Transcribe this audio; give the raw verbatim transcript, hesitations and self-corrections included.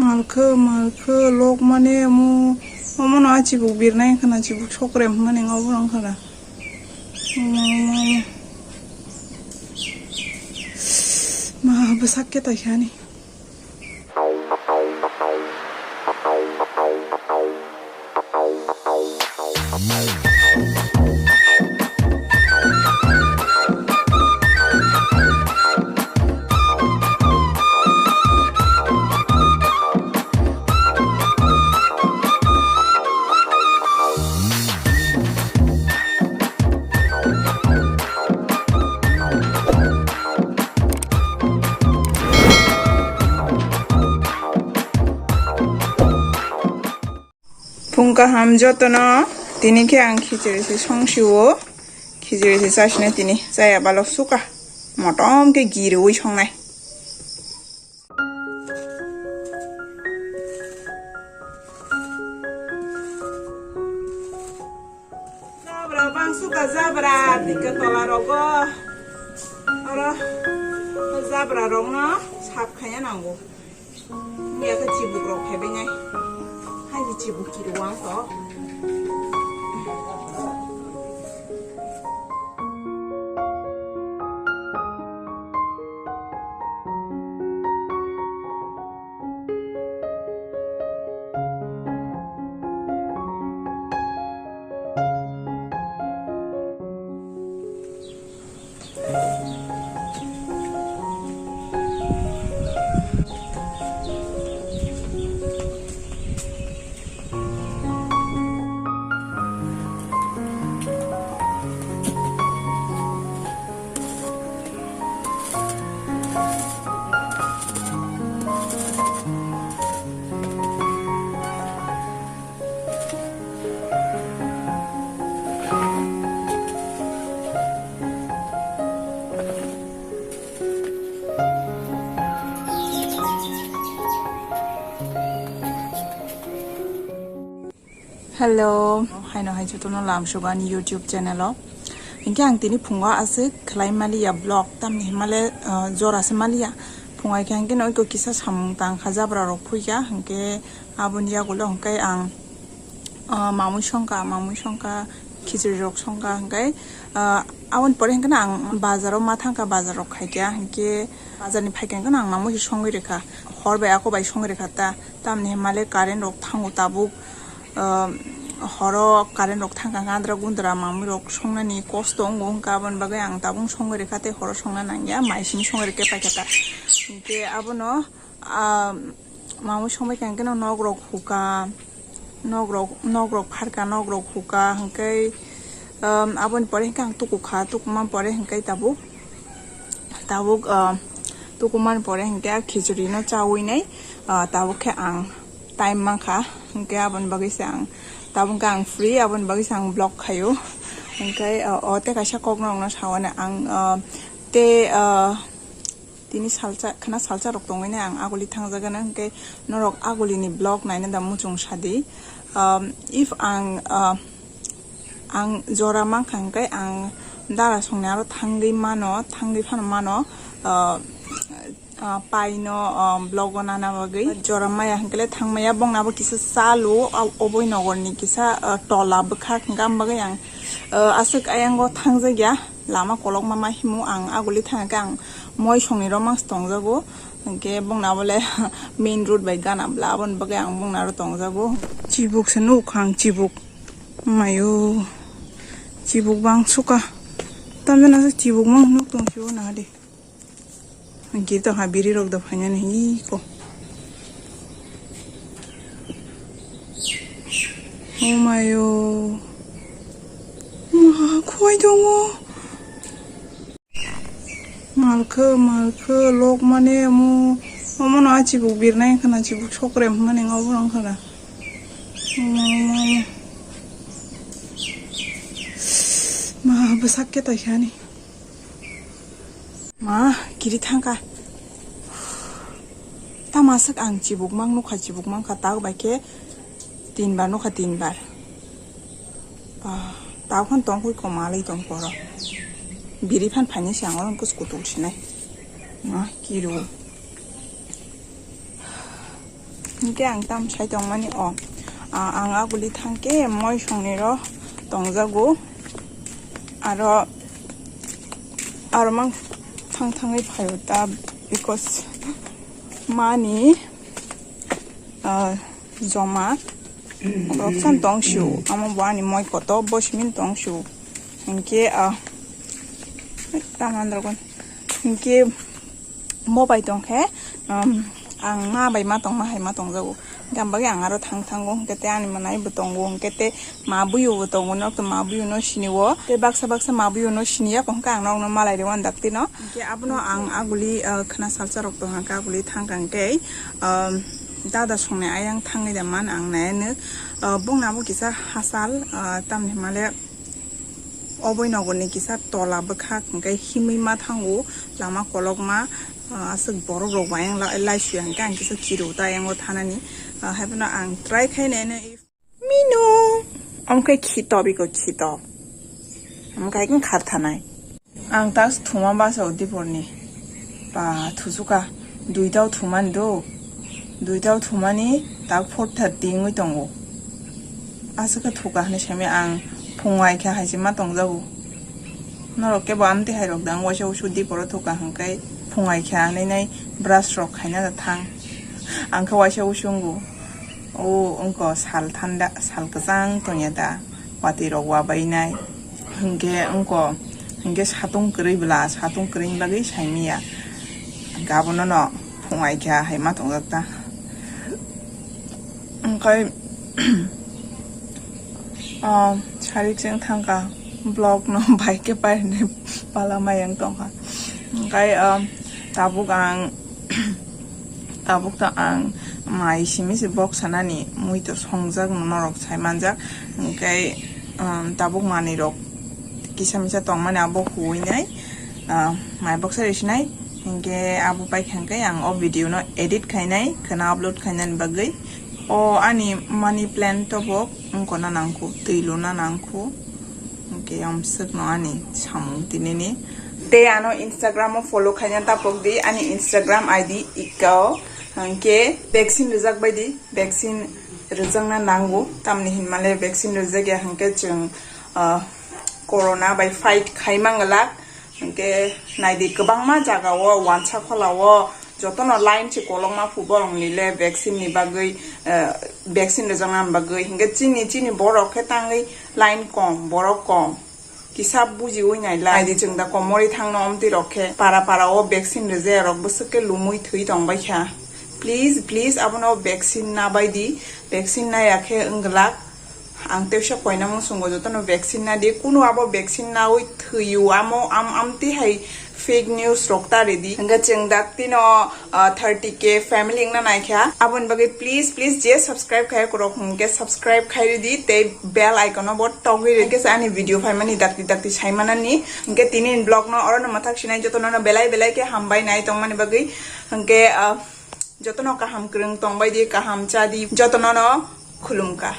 Malkhe, malkhe, lok mane mo, omono a chibuk birnai khana, chibuk sokre hwnmani nga obo rang khana. Ma, bwsak khe taisani. Phung kaham jotono, tini khe ang khichiri se song sio, khichiri se chasina tini chaya balo suka, motom khe giriwi songnai. Jabra bang suka jabra, tika tola rogo, oro jabra rokno sap khaya nango. Wngya khe chibuk rok phaibai nai. Hai chibuk kiri wang to. Hello, haino hai jotono lamsuk ani YouTube channel o. Hinkhe ang tini phungo aswk khlai maliya vlog, tamni himale, ah, jora se maliya. Phungo hinkhe, hinkhe no iko kisa samung tang kha, jabra rok phuikha, hinkhe aboni yagulo hinkhe ang, ah, mamui songkha, mamui songkha, khichiri rok songkha, hinkhe, ah, aboni pore hinkhe no ang bazar o ma thangkha, bazar rok khaikha, hinkhe bazar ni phaikha hinkhe no ang mamui se songwi rwkha, hor bai ako bai songwi rwkha ta, tamni himale current rok thango tabuk. Ah, horo current rok thangkha, andra gundra mamui rok songnani kosto wngo, wngkha aboni bagwi ang tabuk songwi rwkha tei horo songna nangya, mai simi songwi rwkhe paikha ta. Hinkhe abono, ah, mamui songbai kha hinkhe nok rok huka, nok rok, nok rok pharkha, nok rok huka, hinkhe, ah, aboni pore hinkhe ang tukukha, tukuma pore hinkhe tabuk, tabuk, ah, tukumani pore hinkhe khichuri no chawi nai, ah, tabuk khe ang time mankha, hinkhe aboni bagwi se ang tabuk khe ang free, aboni bagwi se ang vlog khaio. Hinkhe, ah, o tei kaisa kok norokno sawi nai ang, ah, tei, ah, tini salsa khna salsa rok tongwi nai ang aguli thangjagana, hinkhe norok agulini vlog naina da muchung sadi. Um, if ang, ah, ang jora mankha hinkhe ang dara songni aro thangwi mano, thangwi phano mano, ah, ah, paino, ah, vlog o nana bagwi. Jora maya hinkhe le thangmaya, bongna bo kisa chalo, ah, oboi nogor ni kisa, ah, tola bwkhak, hinkhe am bagwi ang, ah, aswk ayang o thangjak ya, lama kolokma ma himo ang aguli thangkhe ang moi songni romans tongjago, hinkhe bongna bo le main road bai gana bla, aboni bagwi ang bongna aro tongjago. Chibuk se nukha ang, chibuk. Mayo, chibuk bang suka. Tamjana se chibuk mang nuk tong sibo na de. Gito ha biri rok da phainani hi ko. Oh mayo. Ma khoi dongo. Malkhe, malkhe, lok mane mo, omono a chibuk birnai khana, chibuk sokre hwnmani nga obo rang khana. Mo, mo, mo. Ma, bwsak khe taisani. Ma, kiri thangkha. Tama swk ang chibuk mang nukha, chibuk mangkha, tak bai khe tinbar nukha, tinbar. Ba, ta phano tongkhui kwmalwi tong poro. Biri phan phaini se ang oro kuch kutul sinai. Ma, kiru. Hinkhe ang tam sai tongmani o, ah, ang aguli thangkhe moi songniro tongjago. Aro, aro mang thang thangwi phaio ta, because mani, ah, joma khoroksan tong sio, amo bo ani moi koto bo simin tong sio. Hinkhe, ah, tamandrogon. Hinkhe mo bai tongkhe, um, ang ma bai ma tongma hai ma tongjago. Hinkhe ang bagwi ang aro thang thango, hinkhe te ani manai bo tongo, hinkhe te ma buyo bo tongo, nok to ma buyo no sini o. Te baksa baksa ma buyo no sini ya, hinkhe ang nok no malai rw uan dakti no. Hinkhe abono ang aguli, uh, khna salsa rok tong hinkhe aguli thang kang khe, um, dada songnai ayang thangwi da man ang nai nuk. Uh, bongna bo kisa hasal, uh, tamni himale oboi nogoni kisa tola bwkhak hinkhe himwi ma thango lama kolokma, ah, aswk borok rok bai ang lai, lai suya hinkhe ang kisa chiro ta ayango thanani, ah, haiphano ang try khai naino if minu omkhe khito biko khito omkhe khar thanai. Ang tas thuma basa udiporni. Ba thusuka, duitao thumani do, duitao thumani tak four thirty wngwi tongo. Aswkhe thuka hwnwi saimai ang phung ai kha hai se ma tongjago. Norok kebo amtwi hai rok dang waisa usu diporo thuka hwnkhe phung ai kha hwnwi nai brush rok khaina da thang. Ang khe waisa usu wngo. O wngkha sal thanda, sal kwchang tongya da. Watwi rok wabainai. Hinkhe wngkha, hinkhe satung kwrwi bwla, satung kwrwini bagwi saimanya. Hinkhe abono no phung ai kha hai ma tongjak ta. Hinkhe, ah, sarik chwng thangkha vlog no bai khe painani pala mayang tongkha. Hinkhe, ah, tabuk ang Tabuk ta ang mai simi se bok sanani mui to songjak norok sai manjak, hinkhe, um, tabuk manwi rok kisa misa tongmani abo huwi nai, uh, mai boksa risi nai, hinkhe abo paikha hinkhe ang o video no edit khainai, khwna upload khainani bagwi. O ani money plant to bo wngkona nangkhu, twi luna nangkhu. Hinkhe amswkno ani samung tinini. Tei ano Instagram o follow khaina tapok di, ani Instagram I D ikao. Hinkhe vaccine rwjak bai di, vaccine rwjakna nango. Tamni hinmale vaccine rwjak ya hinkhe chwng, ah, corona bai fight khai manglak. Hinkhe naidi kwbangma jaga o wansa khola o jotono line se kolokma phu borok ni le vaccine ni bagwi, eh, vaccine rwjakna bagwi. Hinkhe chini, chini borok khe tangwi line kom, borok kom. Kisa bujiwi nai lai. Naidi chwng da komorwi thangno omtwi rok khe para para o vaccine rwjaya rok bwswk khe lumwi thwi tong bai kha. Please, please abono vaccine na bai di. Vaccine na ya khe wng glak. Ang tewsa koina muchungo jotono vaccine na di. Kunu abo vaccine nawi thwiyo amo am, amtwi hai fake news rok ta redi. Hinkhe chwng daktino, ah, thirty K family wngna naikha. Aboni bagwi please, please je subscribe khaiya kwrwk hinkhe subscribe khai redi tei bell icon o bo togwi redi. Hinkhe ani video phaimani dakti dakti saimanani. Hinkhe tini vlog no orono mwthak sinai jotono no belai belai khe hambai nai tongmani bagwi. Hinkhe, ah, jotono kaham kwrwng tongbai di, kaham cha di, jotono no khulumkha.